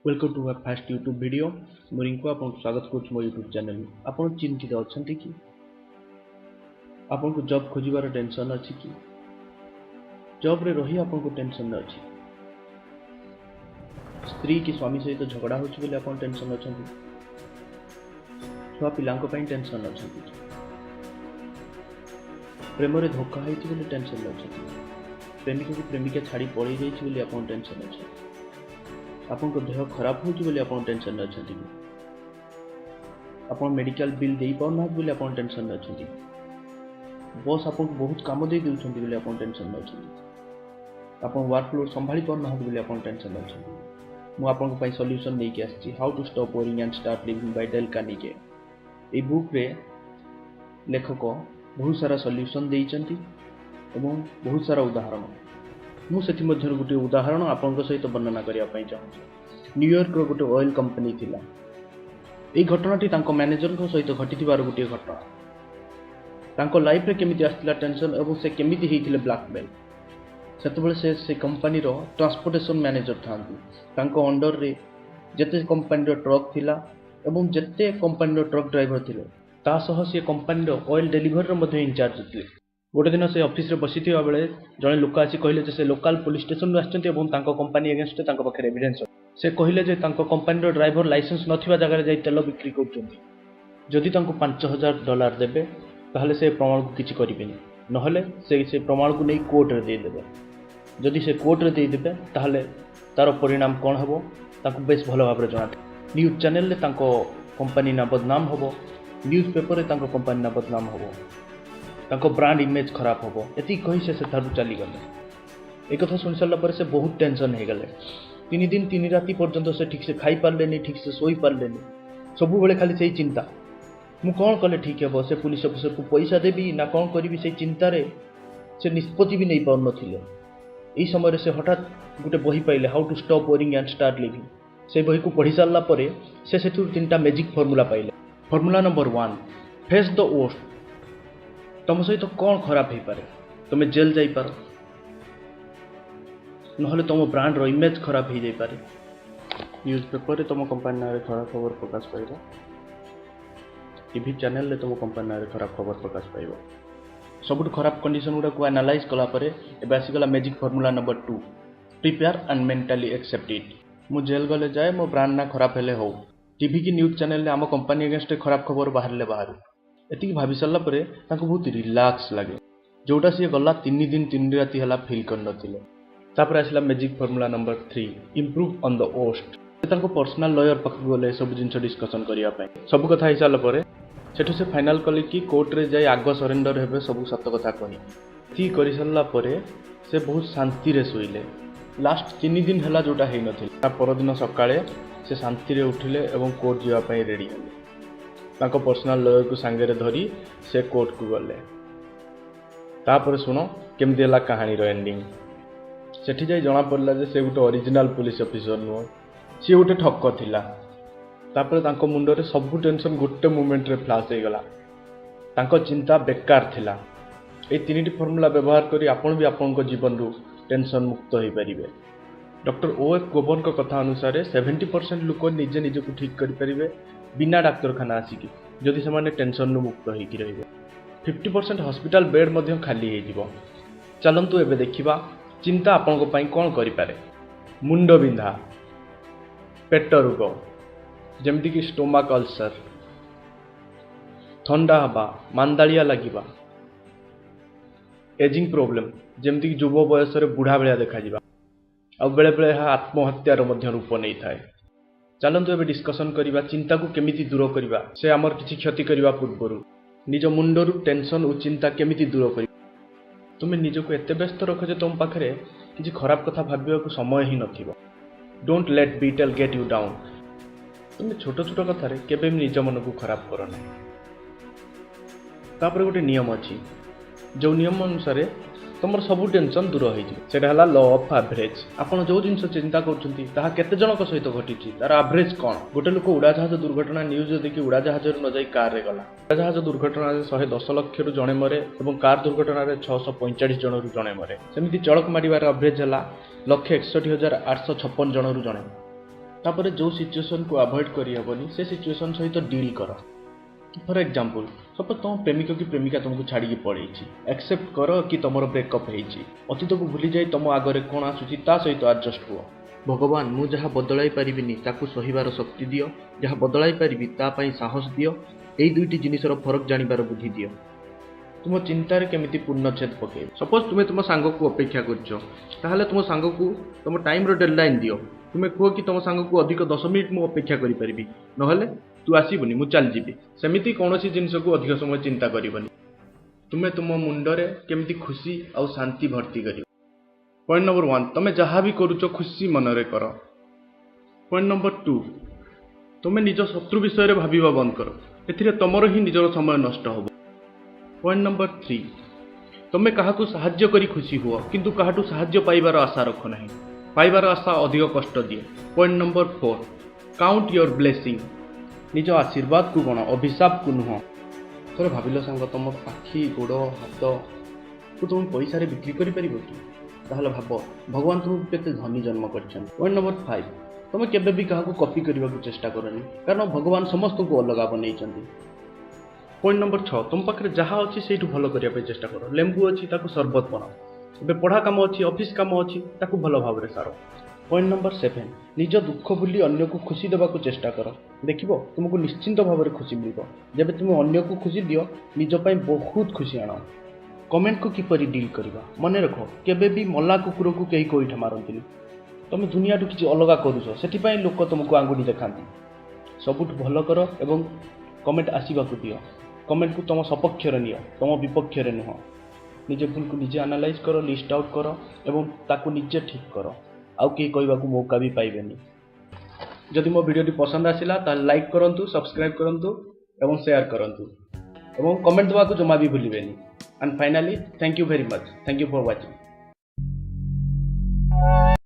Welcome to my first YouTube video. ମୁଁ ରିଙ୍କୁ, ଆପଣଙ୍କୁ ସ୍ୱାଗତ କରୁଛି ମୋ ୟୁଟ୍ୟୁବ୍ ଚ୍ୟାନେଲ୍। ଆପଣ ଚିନ୍ତିତ ଅଛନ୍ତି କି? ଆପଣଙ୍କୁ ଜବ୍ ଖୋଜିବାର ଟେନସନ୍ ଅଛି କି? ଜବ୍ରେ ରହି ଆପଣଙ୍କୁ ଟେନସନ୍ ଅଛି? ସ୍ତ୍ରୀ କି ସ୍ୱାମୀ ସହିତ ଝଗଡ଼ା ହେଉଛି ବୋଲି ଆପଣ ଟେନସନ୍ ଅଛନ୍ତି? ଛୁଆ ପିଲାଙ୍କ ପାଇଁ ଟେନସନ୍ ଅଛନ୍ତି? ପ୍ରେମରେ ଧୋକା ହେଇଛି ବୋଲି ଟେନସନ୍ ଅଛନ୍ତି? ପ୍ରେମିକକୁ ପ୍ରେମିକା ଛାଡ଼ି ପଳେଇ ଯାଇଛି ବୋଲି ଆପଣ ଟେନସନ୍ ଅଛନ୍ତି? ଆପଣଙ୍କ ଦେହ ଖରାପ ହେଉଛି ବୋଲି ଆପଣ ଟେନସନ୍ରେ ଅଛନ୍ତି କି? ଆପଣ ମେଡ଼ିକାଲ ବିଲ୍ ଦେଇପାରୁନାହାନ୍ତି ବୋଲି ଆପଣ ଟେନସନ୍ରେ ଅଛନ୍ତି? ବସ୍ ଆପଣଙ୍କୁ ବହୁତ କାମ ଦେଇ ଦେଉଛନ୍ତି ବୋଲି ଆପଣ ଟେନସନ୍ରେ ଅଛନ୍ତି? ଆପଣ ୱାର୍କଲୋଡ଼ ସମ୍ଭାଳି ପାରୁନାହାନ୍ତି ବୋଲି ଆପଣ ଟେନସନ୍ରେ ଅଛନ୍ତି? ମୁଁ ଆପଣଙ୍କ ପାଇଁ ସଲ୍ୟୁସନ୍ ନେଇକି ଆସିଛି, "How to Stop Worrying and Start Living" by Dale Carnegie. ଏଇ ବୁକ୍ରେ ଲେଖକ ବହୁତ ସାରା ସଲ୍ୟୁସନ୍ ଦେଇଛନ୍ତି ଏବଂ ବହୁତ ସାରା ଉଦାହରଣ। ମୁଁ ସେଥିମଧ୍ୟରୁ ଗୋଟିଏ ଉଦାହରଣ ଆପଣଙ୍କ ସହିତ ବର୍ଣ୍ଣନା କରିବା ପାଇଁ ଚାହୁଁଛି। ନ୍ୟୁୟର୍କର ଗୋଟେ ଅଏଲ୍ କମ୍ପାନୀ ଥିଲା। ଏଇ ଘଟଣାଟି ତାଙ୍କ ମ୍ୟାନେଜରଙ୍କ ସହିତ ଘଟିଥିବାର ଗୋଟିଏ ଘଟଣା। ତାଙ୍କ ଲାଇଫରେ କେମିତି ଆସିଥିଲା ଟେନସନ୍ ଏବଂ ସେ କେମିତି ହେଇଥିଲେ ବ୍ଲାକମେଲ୍। ସେତେବେଳେ ସେ ସେ କମ୍ପାନୀର ଟ୍ରାନ୍ସପୋର୍ଟେସନ୍ ମ୍ୟାନେଜର ଥାନ୍ତି। ତାଙ୍କ ଅଣ୍ଡରରେ ଯେତେ କମ୍ପାନୀର ଟ୍ରକ୍ ଥିଲା ଏବଂ ଯେତେ କମ୍ପାନୀର ଟ୍ରକ୍ ଡ୍ରାଇଭର ଥିଲେ, ତା ସହ ସେ କମ୍ପାନୀର ଅଏଲ୍ ଡେଲିଭରିର ମଧ୍ୟ ଇନଚାର୍ଜ ଥିଲେ। ଗୋଟେ ଦିନ ସେ ଅଫିସରେ ବସିଥିବା ବେଳେ ଜଣେ ଲୋକ ଆସି କହିଲେ ଯେ ସେ ଲୋକାଲ ପୋଲିସ ଷ୍ଟେସନରୁ ଆସିଛନ୍ତି ଏବଂ ତାଙ୍କ କମ୍ପାନୀ ଏଗେନଷ୍ଟରେ ତାଙ୍କ ପାଖରେ ଏଭିଡେନ୍ସ ଅଛି। ସେ କହିଲେ ଯେ ତାଙ୍କ କମ୍ପାନୀର ଡ୍ରାଇଭର ଲାଇସେନ୍ସ ନଥିବା ଜାଗାରେ ଯାଇ ତେଲ ବିକ୍ରି କରୁଛନ୍ତି। ଯଦି ତାଙ୍କୁ $5000 ଦେବେ, ତାହେଲେ ସେ ପ୍ରମାଣକୁ କିଛି କରିବେନି, ନହେଲେ ସେ ସେ ପ୍ରମାଣକୁ ନେଇ କୋର୍ଟରେ ଦେଇଦେବେ। ଯଦି ସେ କୋର୍ଟରେ ଦେଇଦେବେ, ତାହେଲେ ତା'ର ପରିଣାମ କ'ଣ ହେବ, ତାଙ୍କୁ ବେଶ ଭଲ ଭାବରେ ଜଣା। ନ୍ୟୁଜ୍ ଚ୍ୟାନେଲରେ ତାଙ୍କ କମ୍ପାନୀ ନାଁ ବଦନାମ ହେବ, ନ୍ୟୁଜ୍ ପେପରରେ ତାଙ୍କ କମ୍ପାନୀ ନାଁ ବଦନାମ ହେବ, ତାଙ୍କ ବ୍ରାଣ୍ଡ ଇମେଜ୍ ଖରାପ ହେବ। ଏତିକି କହି ସେ ସେଠାରୁ ଚାଲିଗଲେ। ଏ କଥା ଶୁଣି ସାରିଲା ପରେ ସେ ବହୁତ ଟେନସନ୍ ହେଇଗଲେ। 3 ଦିନ 3 ରାତି ପର୍ଯ୍ୟନ୍ତ ସେ ଠିକ୍ସେ ଖାଇପାରିଲେନି, ଠିକ୍ସେ ଶୋଇପାରିଲେନି। ସବୁବେଳେ ଖାଲି ସେଇ ଚିନ୍ତା, ମୁଁ କ'ଣ କଲେ ଠିକ୍ ହେବ, ସେ ପୁଲିସ ଅଫିସରକୁ ପଇସା ଦେବି ନା କ'ଣ କରିବି? ସେଇ ଚିନ୍ତାରେ ସେ ନିଷ୍ପତ୍ତି ବି ନେଇପାରୁନଥିଲେ। ଏହି ସମୟରେ ସେ ହଠାତ୍ ଗୋଟେ ବହି ପାଇଲେ, "How to Stop Worrying and Start Living"। ସେ ବହିକୁ ପଢ଼ି ସାରିଲା ପରେ ସେ ସେଥିରୁ ତିନିଟା ମ୍ୟାଜିକ୍ ଫର୍ମୁଲା ପାଇଲେ। Formula number 1, face the worst. ତମ ସହିତ କ'ଣ ଖରାପ ହେଇପାରେ? ତୁମେ ଜେଲ୍ ଯାଇପାର, ନହେଲେ ତୁମ ବ୍ରାଣ୍ଡର ଇମେଜ୍ ଖରାପ ହେଇଯାଇପାରେ, ନ୍ୟୁଜ୍ ପେପରରେ ତୁମ କମ୍ପାନୀ ନାଁରେ ଖରାପ ଖବର ପ୍ରକାଶ ପାଇବ, ଟିଭି ଚ୍ୟାନେଲରେ ତୁମ କମ୍ପାନୀ ନାଁରେ ଖରାପ ଖବର ପ୍ରକାଶ ପାଇବ। ସବୁଠୁ ଖରାପ କଣ୍ଡିସନ୍ ଗୁଡ଼ାକୁ ଆନାଲାଇଜ୍ କଲା ପରେ ଏବେ ଆସିଗଲା magic formula number 2, prepare and mentally accept it. ମୁଁ ଜେଲ୍ ଗଲେ ଯାଏ, ମୋ ବ୍ରାଣ୍ଡ ନାଁ ଖରାପ ହେଲେ ହଉ, ଟିଭି କି ନ୍ୟୁଜ୍ ଚ୍ୟାନେଲରେ ଆମ କମ୍ପାନୀ ଏଗେନଷ୍ଟରେ ଖରାପ ଖବର ବାହାରିଲେ ବାହାରୁ। ଏତିକି ଭାବି ସାରିଲା ପରେ ତାଙ୍କୁ ବହୁତ ରିଲାକ୍ସ ଲାଗେ, ଯେଉଁଟା ସିଏ ଗଲା 3 ଦିନ 3 ରାତି ହେଲା ଫିଲ୍ କରିନଥିଲେ। ତାପରେ ଆସିଲା magic formula number 3, improve on the worst. ସେ ତାଙ୍କ ପର୍ସନାଲ ଲୟର ପାଖକୁ ଗଲେ ଏସବୁ ଜିନିଷ ଡିସ୍କସନ୍ କରିବା ପାଇଁ। ସବୁ କଥା ହେଇସାରିଲା ପରେ ସେଠୁ ସେ ଫାଇନାଲ୍ କଲେ କି କୋର୍ଟରେ ଯାଇ ଆଗ ସରେଣ୍ଡର ହେବେ, ସବୁ ସତ କଥା କହିକି। ଏତିକି କରିସାରିଲା ପରେ ସେ ବହୁତ ଶାନ୍ତିରେ ଶୋଇଲେ। ଲାଷ୍ଟ 3 ଦିନ ହେଲା ଯେଉଁଟା ହେଇନଥିଲା, ତା ପରଦିନ ସକାଳେ ସେ ଶାନ୍ତିରେ ଉଠିଲେ ଏବଂ କୋର୍ଟ ଯିବା ପାଇଁ ରେଡ଼ି ହେଲେ। ତାଙ୍କ ପର୍ସନାଲ ଲୟରକୁ ସାଙ୍ଗରେ ଧରି ସେ କୋର୍ଟକୁ ଗଲେ। ତାପରେ ଶୁଣ କେମିତି ହେଲା କାହାଣୀର ଏଣ୍ଡିଂ। ସେଠି ଯାଇ ଜଣାପଡ଼ିଲା ଯେ ସେ ଗୋଟେ ଅରିଜିନାଲ ପୋଲିସ ଅଫିସର ନୁହଁ, ସିଏ ଗୋଟେ ଠକ ଥିଲା। ତାପରେ ତାଙ୍କ ମୁଣ୍ଡରେ ସବୁ ଟେନସନ୍ ଗୋଟେ ମୁମେଣ୍ଟରେ ଫ୍ଲାସ୍ ହେଇଗଲା। ତାଙ୍କ ଚିନ୍ତା ବେକାର ଥିଲା। ଏଇ ତିନିଟି ଫର୍ମୁଲା ବ୍ୟବହାର କରି ଆପଣ ବି ଆପଣଙ୍କ ଜୀବନରୁ ଟେନସନ୍ ମୁକ୍ତ ହୋଇପାରିବେ। ଡକ୍ଟର ଓ ଏଫ୍ ଗୋବରଙ୍କ କଥା ଅନୁସାରେ 70% ଲୋକ ନିଜେ ନିଜକୁ ଠିକ୍ କରିପାରିବେ ବିନା ଡାକ୍ତରଖାନା ଆସିକି, ଯଦି ସେମାନେ ଟେନସନ୍ରୁ ମୁକ୍ତ ହେଇକି ରହିବେ। 50% ହସ୍ପିଟାଲ ବେଡ୍ ମଧ୍ୟ ଖାଲି ହେଇଯିବ। ଚାଲନ୍ତୁ ଏବେ ଦେଖିବା ଚିନ୍ତା ଆପଣଙ୍କ ପାଇଁ କ'ଣ କରିପାରେ। ମୁଣ୍ଡ ବିନ୍ଧା, ପେଟ ରୋଗ ଯେମିତିକି ଷ୍ଟୋମାକ୍ ଅଲସର, ଥଣ୍ଡା ହେବା, ମାନ୍ଦାଳିଆ ଲାଗିବା, ଏଜିଂ ପ୍ରୋବ୍ଲେମ୍ ଯେମିତିକି ଯୁବ ବୟସରେ ବୁଢ଼ା ଭଳିଆ ଦେଖାଯିବା, ଆଉ ବେଳେବେଳେ ଏହା ଆତ୍ମହତ୍ୟାର ମଧ୍ୟ ରୂପ ନେଇଥାଏ। ଚାଲନ୍ତୁ ଏବେ ଡିସ୍କସନ୍ କରିବା ଚିନ୍ତାକୁ କେମିତି ଦୂର କରିବା, ସେ ଆମର କିଛି କ୍ଷତି କରିବା ପୂର୍ବରୁ। ନିଜ ମୁଣ୍ଡରୁ ଟେନସନ୍ ଓ ଚିନ୍ତା କେମିତି ଦୂର କରିବା? ତୁମେ ନିଜକୁ ଏତେ ବ୍ୟସ୍ତ ରଖ ଯେ ତୁମ ପାଖରେ କିଛି ଖରାପ କଥା ଭାବିବାକୁ ସମୟ ହିଁ ନଥିବ। Don't let beetle get you down. ତୁମେ ଛୋଟ ଛୋଟ କଥାରେ କେବେ ବି ନିଜ ମନକୁ ଖରାପ କର ନାହିଁ। ତାପରେ ଗୋଟେ ନିୟମ ଅଛି, ଯେଉଁ ନିୟମ ଅନୁସାରେ ତୁମର ସବୁ ଟେନସନ୍ ଦୂର ହେଇଯିବ। ସେଇଟା ହେଲା ଲ ଅଫ୍ ଆଭରେଜ୍। ଆପଣ ଯେଉଁ ଜିନିଷ ଚିନ୍ତା କରୁଛନ୍ତି, ତାହା କେତେ ଜଣଙ୍କ ସହିତ ଘଟିଛି, ତାର ଆଭରେଜ୍ କ'ଣ? ଗୋଟେ ଲୋକ ଉଡ଼ାଜାହାଜ ଦୁର୍ଘଟଣା ନ୍ୟୁଜ୍ରେ ଦେଖି ଉଡ଼ାଜାହାଜରୁ ନ ଯାଇ କାର୍ରେ ଗଲା। ଉଡ଼ାଜାହାଜ ଦୁର୍ଘଟଣାରେ 110 ଲକ୍ଷରୁ ଜଣେ ମରେ ଏବଂ କାର୍ ଦୁର୍ଘଟଣାରେ 645 ଜଣରୁ ଜଣେ ମରେ। ସେମିତି ଚଡ଼କ ମାରିବାର ଆଭରେଜ୍ ହେଲା 1,61,856 ଜଣରୁ ଜଣେ। ତାପରେ ଯେଉଁ ସିଚୁଏସନ୍କୁ ଆଭଏଡ଼ କରିହେବନି, ସେ ସିଚୁଏସନ୍ ସହିତ ଡିଲ୍ କର। ଫର୍ ଏକ୍ଜାମ୍ପଲ୍, ସପୋଜ୍ ତୁମ ପ୍ରେମିକ କି ପ୍ରେମିକା ତୁମକୁ ଛାଡ଼ିକି ପଳେଇଛି। ଆକ୍ସେପ୍ଟ କର କି ତୁମର ବ୍ରେକଅପ୍ ହେଇଛି। ଅତୀତକୁ ଭୁଲିଯାଇ ତୁମ ଆଗରେ କ'ଣ ଆସୁଛି, ତା ସହିତ ଆଡ଼ଜଷ୍ଟ ହୁଅ। ଭଗବାନ, ମୁଁ ଯାହା ବଦଳାଇ ପାରିବିନି ତାକୁ ସହିବାର ଶକ୍ତି ଦିଅ, ଯାହା ବଦଳାଇ ପାରିବି ତା ପାଇଁ ସାହସ ଦିଅ। ଏଇ ଦୁଇଟି ଜିନିଷର ଫରକ ଜାଣିବାର ବୁଦ୍ଧି ଦିଅ। ତୁମ ଚିନ୍ତାରେ କେମିତି ପୂର୍ଣ୍ଣଚ୍ଛେଦ ପକେଇବ? ସପୋଜ୍ ତୁମେ ତୁମ ସାଙ୍ଗକୁ ଅପେକ୍ଷା କରୁଛ, ତାହେଲେ ତୁମ ସାଙ୍ଗକୁ ତୁମ ଟାଇମ୍ର ଡେଡ଼ଲାଇନ୍ ଦିଅ। ତୁମେ କୁହ କି ତୁମ ସାଙ୍ଗକୁ, ଅଧିକ 10 ମିନିଟ୍ ମୁଁ ଅପେକ୍ଷା କରିପାରିବି, ନହେଲେ ତୁ ଆସିବୁନି, ମୁଁ ଚାଲିଯିବି। ସେମିତି କୌଣସି ଜିନିଷକୁ ଅଧିକ ସମୟ ଚିନ୍ତା କରିବନି। ତୁମେ ତୁମ ମୁଣ୍ଡରେ କେମିତି ଖୁସି ଆଉ ଶାନ୍ତି ଭର୍ତ୍ତି କରିବ? ପଏଣ୍ଟ ନମ୍ବର 1, ତୁମେ ଯାହା ବି କରୁଛ ଖୁସି ମନରେ କର। ପଏଣ୍ଟ ନମ୍ବର 2, ତୁମେ ନିଜ ଶତ୍ରୁ ବିଷୟରେ ଭାବିବା ବନ୍ଦ କର। ଏଥିରେ ତୁମର ହିଁ ନିଜର ସମୟ ନଷ୍ଟ ହେବ। ପଏଣ୍ଟ ନମ୍ବର 3, ତୁମେ କାହାକୁ ସାହାଯ୍ୟ କରି ଖୁସି ହୁଅ, କିନ୍ତୁ କାହାଠୁ ସାହାଯ୍ୟ ପାଇବାର ଆଶା ରଖ ନାହିଁ। ପାଇବାର ଆଶା ଅଧିକ କଷ୍ଟ ଦିଏ। Point number 4, count your blessing. ନିଜ ଆଶୀର୍ବାଦକୁ ଗଣ, ଅଭିଶାପକୁ ନୁହଁ। ଥରେ ଭାବିଲ ସାଙ୍ଗ, ତୁମ ଆଖି, ଗୋଡ଼, ହାତକୁ ତୁମେ ପଇସାରେ ବିକ୍ରି କରିପାରିବ କି? ତାହେଲେ ଭାବ, ଭଗବାନ ତୁମକୁ କେତେ ଧନୀ ଜନ୍ମ କରିଛନ୍ତି। ପଏଣ୍ଟ ନମ୍ବର 5, ତୁମେ କେବେ ବି କାହାକୁ କପି କରିବାକୁ ଚେଷ୍ଟା କରନି, କାରଣ ଭଗବାନ ସମସ୍ତଙ୍କୁ ଅଲଗା ବନେଇଛନ୍ତି। ପଏଣ୍ଟ ନମ୍ବର 6, ତୁମ ପାଖରେ ଯାହା ଅଛି ସେଇଠୁ ଭଲ କରିବା ପାଇଁ ଚେଷ୍ଟା କର। ଲେମ୍ବୁ ଅଛି, ତାକୁ ସରବତ ବନାଅ। ଏବେ ପଢ଼ା କାମ ଅଛି, ଅଫିସ୍ କାମ ଅଛି, ତାକୁ ଭଲ ଭାବରେ ସାର। ପଏଣ୍ଟ ନମ୍ବର 7, ନିଜ ଦୁଃଖ ଭୁଲି ଅନ୍ୟକୁ ଖୁସି ଦେବାକୁ ଚେଷ୍ଟା କର। ଦେଖିବ, ତୁମକୁ ନିଶ୍ଚିନ୍ତ ଭାବରେ ଖୁସି ମିଳିବ। ଯେବେ ତୁମେ ଅନ୍ୟକୁ ଖୁସି ଦିଅ, ନିଜ ପାଇଁ ବହୁତ ଖୁସି ଆଣ। କମେଣ୍ଟକୁ କିପରି ଡିଲ୍ କରିବା? ମନେ ରଖ, କେବେ ବି ମଲା କୁକୁରକୁ କେହି ଗୋଇଠା ମାରନ୍ତିନି। ତୁମେ ଦୁନିଆଠୁ କିଛି ଅଲଗା କରୁଛ, ସେଥିପାଇଁ ଲୋକ ତୁମକୁ ଆଙ୍ଗୁଠି ଦେଖାନ୍ତି। ସବୁଠୁ ଭଲ କର ଏବଂ କମେଣ୍ଟ ଆସିବାକୁ ଦିଅ। କମେଣ୍ଟକୁ ତୁମ ସପକ୍ଷରେ ନିଅ, ତୁମ ବିପକ୍ଷରେ ନୁହଁ। ନିଜ ଭୁଲକୁ ନିଜେ ଆନାଲାଇଜ୍ କର, ଲିଷ୍ଟ ଆଉଟ୍ କର ଏବଂ ତାକୁ ନିଜେ ଠିକ୍ କର। ଆଉ କେହି କହିବାକୁ ମୌକା ବି ପାଇବେନି। ଯଦି ମୋ ଭିଡ଼ିଓଟି ପସନ୍ଦ ଆସିଲା, ତାହେଲେ ଲାଇକ୍ କରନ୍ତୁ, ସବସ୍କ୍ରାଇବ୍ କରନ୍ତୁ ଏବଂ ସେୟାର କରନ୍ତୁ ଏବଂ କମେଣ୍ଟ ଦେବାକୁ ଜମା ବି ଭୁଲିବେନି। And finally, thank you very much. Thank you for watching.